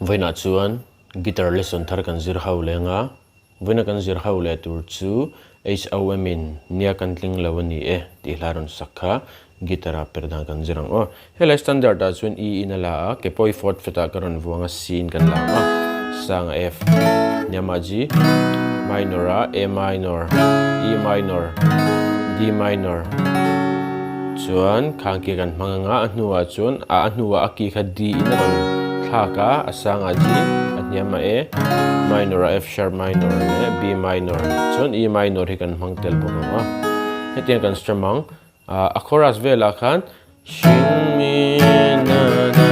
Vawiinah chuan guitar lesson thar kan zir ho leng a, vawiina kan zir ho leh tur chu HOM in nia kan tling lo a ni e tih hla rawn sak kha guitar ah per dan kan zir ang aw. Helai standard ah chuan E in a la a, ke pawh i fourth fret ah ka rawn vuang a C in kan la ang a, sang a F, hniam ah G, minor ah A minor, E minor, D minor chuan khang ki kan hmang ang a, a hnuah chuan a a hnuah a ki kha D in a rawn thlak a, a sang ah G, a hniam ah A, minor ah F sharp minor leh B minor chuan E minor hi kan hmang tel bawk ang a, hetiang kan strum ang. A chorus velah khan Hring mi na na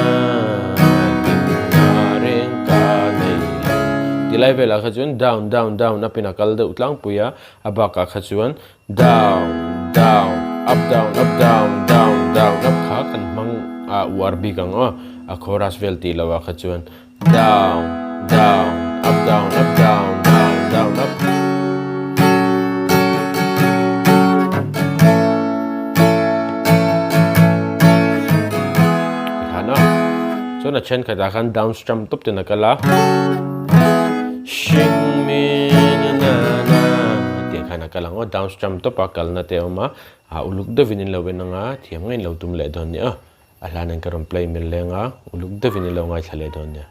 hlimna reng ka nei lo tih lai velah kha chuan down down down up in a kal deuh tlangpui a, a bakah kha chuan down down up down up down down down up kha kan hmang a uar bik ang aw, a chorus vel tih loh ah kha chuan Down, down, up, down, up, down, down, down, up. Tikhan a. Chuan a thenkhatah khan down strum tawp ten a kal a. Shing mi na na na tiang khan a kal ang aw. Down strum tawp a kalna te a awm a. A uluk deuhin in lo en ang a, thiam ngeiin lo tum leh dawn nia. A hlan in ka rawn play mil leng a, uluk deuhin i lo ngaithla leh dawn nia.